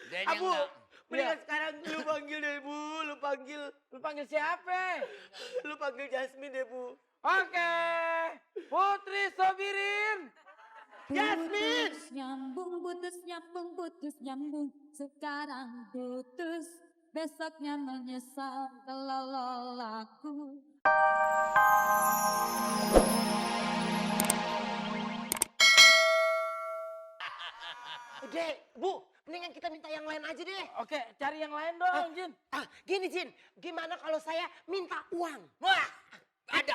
Abu, mendingan sekarang lu panggil deh Bu, lu panggil siapa? Lu panggil Jasmine deh Bu. Oke, Putri Sobirin. Jasmine. Putus nyambung, sekarang putus, besoknya menyesal kalau laku. Dek, Bu, mendingan kita minta yang lain aja deh. Oke, cari yang lain dong, Jin. Gini Jin, gimana kalau saya minta uang? Wah, ada.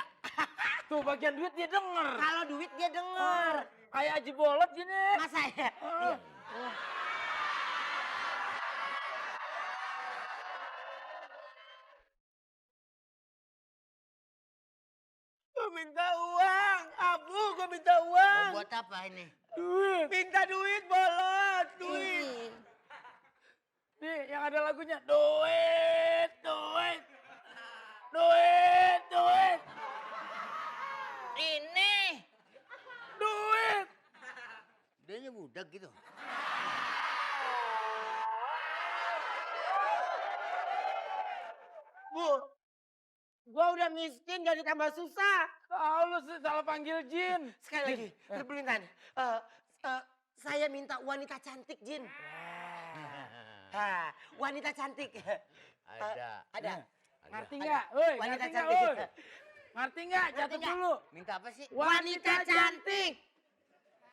Tuh bagian duit dia denger. Kalau duit dia denger. Kayak Haji Bolot gini. Masa ya? Iya. Gue minta uang, Abu, gue minta uang. Mau buat apa ini? Duit. Minta duit, Bolot, duit. Nih, yang ada lagunya. Duit, duit. Duit, duit. Ini. Duit. Dia budak gitu. Bu, gue udah miskin jadi tambah susah. Tahu lu sih salah panggil Jin. Sekali lagi, terpelintan. Saya minta wanita cantik, Jin. Wanita cantik. Ada. Ngerti nggak? Woi, Wanita ngerti nggak, cantik. woi? Ngerti nggak? Catat nggak? dulu. Minta apa sih? Wanita cantik.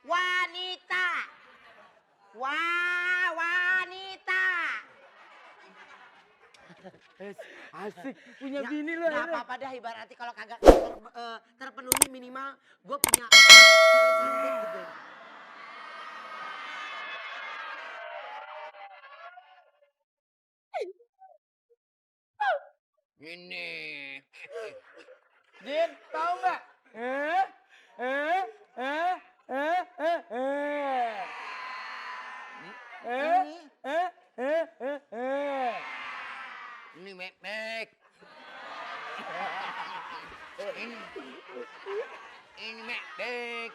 Wanita. Wanita. Asik, punya Ya, bini lu. nggak akhirnya. apa-apa dah, ibaratnya kalau kagak terpenuhi minimal gue punya cewek cantik gitu. Ini. Jin, tahu nggak? Eh. Ini mek. Ini mek.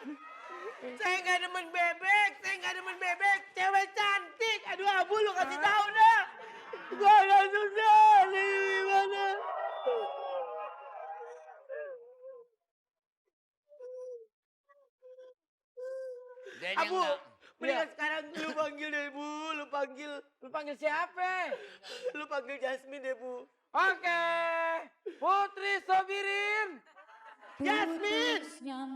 Saya nggak demen bebek, cewek cantik. Aduh Abu, lu kasih tahu dah. Gue agak susah, nih gimana? Abu, mendingan sekarang lu panggil deh Bu, lu panggil siapa? Lu panggil Jasmine deh Bu. Oke, Putri Sobirin. Jasmine.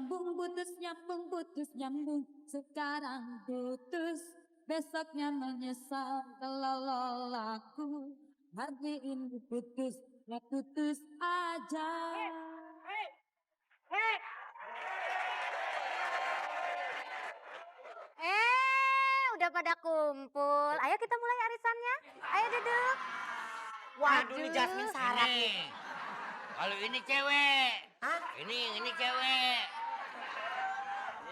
Putus nyambung, sekarang putus, besoknya menyesal kalau laku. Hari ini putus, ya putus aja. Udah pada kumpul. Ayo kita mulai arisannya. Ayo duduk. Waduh, nih Jasmine sarap nih. Nih. Kalau ini cewek. Hah? Ini cewek.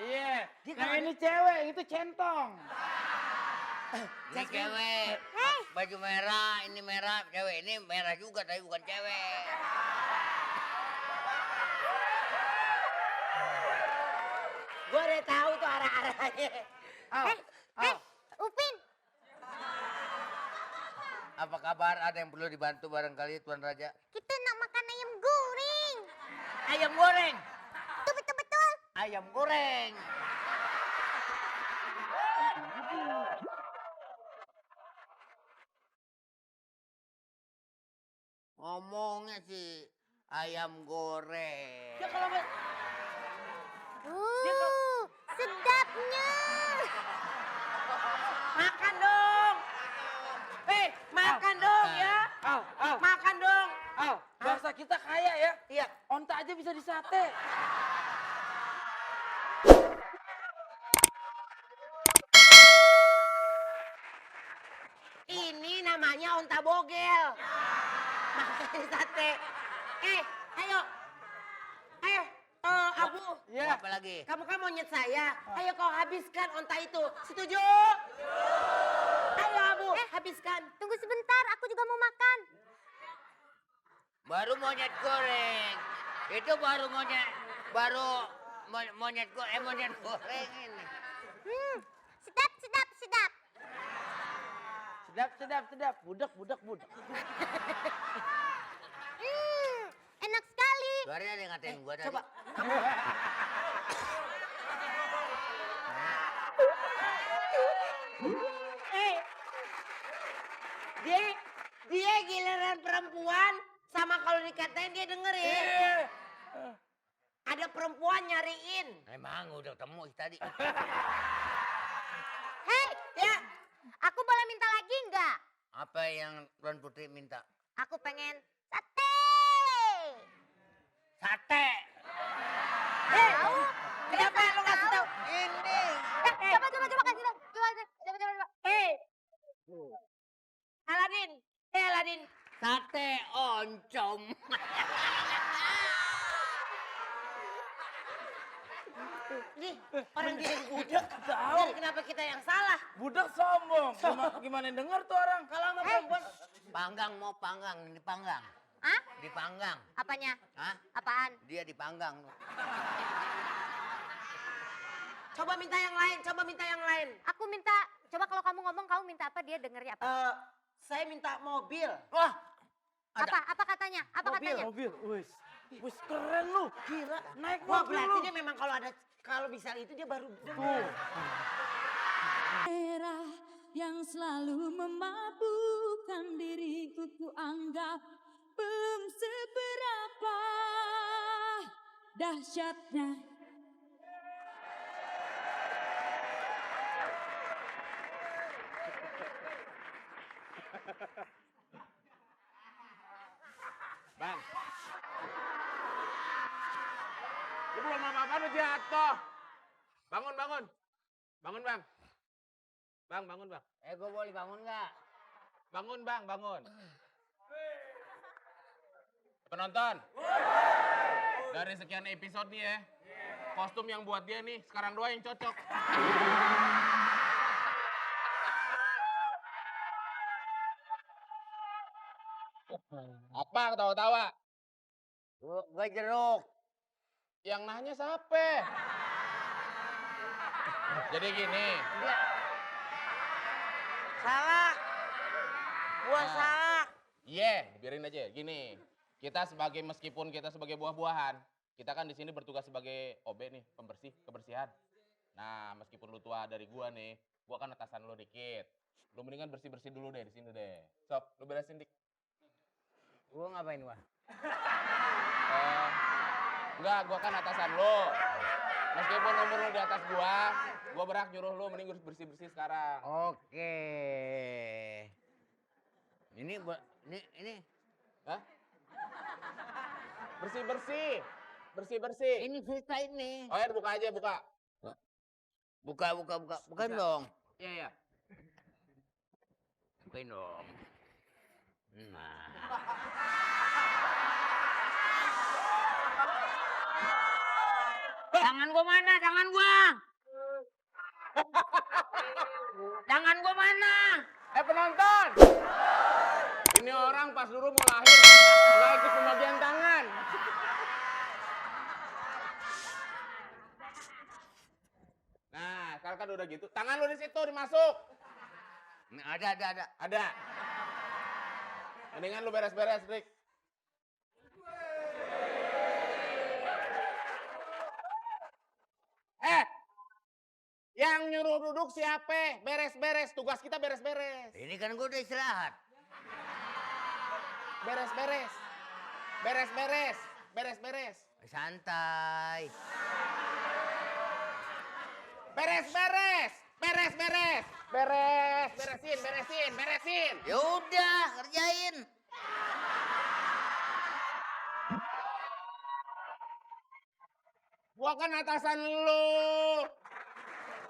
Iya, yang ini cewek, itu centong. Ini cewek. Baju merah, ini merah. Cewek ini merah juga tapi bukan cewek. Gue udah tahu tuh arah-arahnya. Upin. Apa kabar? Ada yang perlu dibantu barangkali Tuan Raja? Kita nak makan ayam goreng. Ayam goreng. Itu betul-betul. Ayam goreng. Ngomongnya sih ayam goreng. Ya kalau Sedapnya. makan dong. Makan dong ya. Makan dong. Bahasa kita kaya ya. Iya. Onta aja bisa disate. Ini namanya onta bogel. Makan sate. Ayo. Abu. Ya. Apa lagi? Kamu kan monyet saya. Ayo kau habiskan onta itu. Setuju? Ayo Abu, habiskan. Tunggu sebentar, aku juga mau makan. Baru monyet goreng. Itu baru monyet goreng ini. Sedap. sedap. Budak. Enak sekali. Suaranya ada yang ngatain gua tadi. Coba. Dia giliran perempuan sama kalau dikatain dia dengerin. Ada perempuan nyariin. Emang udah ketemu tadi. Hei, Ya, aku boleh minta lagi nggak? Apa yang Tuan Putri minta? Aku pengen sate. Sate. Tahu? kenapa lo kasih tahu? Ini. Coba kasih tahu. Coba. Aladin. Sate oncom. Nih, orang dia yang budak. Dan kenapa kita yang salah? Budak sombong. Gimana denger tuh orang? Kalau sama perempuan, Panggang mau panggang, ini panggang. Hah? Dipanggang. Apanya? Hah? Apaan? Dia dipanggang. coba minta yang lain. Aku minta, coba kalau kamu ngomong kamu minta apa dia dengernya apa? Saya minta mobil. Wah, Apa katanya? Mobil. Wis keren lu. Gila. Naik Wah, mobil berarti lu. dia memang kalau bisa itu dia baru Era yang selalu memabukkan diriku ku anggap belum seberapa dahsyatnya. Bang. Lu belum apa-apa lu jatuh. Bangun. Bangun, Bang. Bang, bangun, Bang. gue boleh bangun nggak? Bangun, Bang, bangun. Penonton. Dari sekian episode nih ya. Kostum yang buat dia nih, sekarang doang yang cocok. Apa ketawa-tawa? Gue jeruk. Yang nanya siapa? Jadi gini, salah. Gua salah. biarin aja. Gini, meskipun kita sebagai buah-buahan, kita kan di sini bertugas sebagai OB nih, pembersih, kebersihan. Nah, meskipun lu tua dari gua nih, gua kan atasan lu dikit. Lu mendingan bersih-bersih dulu deh di sini deh. Sob, lu beresin dik. Gue ngapain gua? Enggak, gua kan atasan lu. Meskipun umur lu di atas gua berhak nyuruh lu mending bersih-bersih sekarang. Oke. Ini. Hah? Bersih-bersih. Bersih-bersih. Ini cerita ini. Oh ya, buka aja, buka. Bukan dong. Iya. Bukain dong. Nah. Tangan gua mana? Tangan gua mana? Penonton! Ini orang pas dulu mau lahir, nggak ikut pembagian tangan. Nah, sekarang kan udah gitu. Tangan lu di situ, dimasuk. Ada. Ada. Mendingan lu beres-beres, Rick. Yang nyuruh duduk siapa? Beres-beres. Tugas kita beres-beres. Ini kan gua udah istirahat. Beres-beres. Beres-beres. Santai. Beres-beres. Beresin. Ya udah, kerjain. Gua kan atasan lu.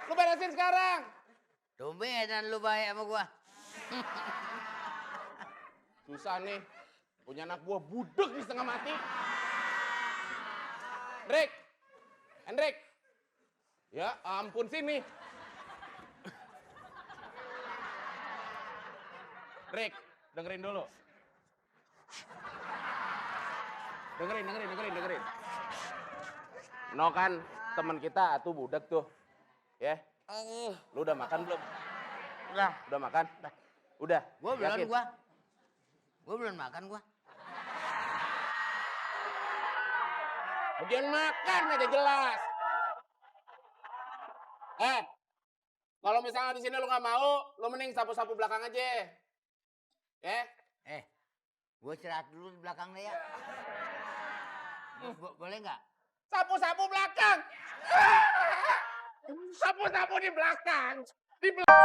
Lu beresin sekarang. Tumbenan lu baik sama gua. Susah nih. Punya anak gua budek di setengah mati. Hendrik. Ya ampun sini. Rick, dengerin dulu. Dengerin. No kan teman kita tuh budak tuh. Ya. Lu udah makan belum? Udah. Udah makan? Udah. Gua belum yakin? gua belum makan gua. Bagian makan aja jelas. Kalau misalnya di sini lu nggak mau, lu mending sapu-sapu belakang aja. Ya? Gua istirahat dulu di belakang deh ya. Boleh nggak? Sapu-sapu belakang. Sapu-sapu di belakang. Di belakang.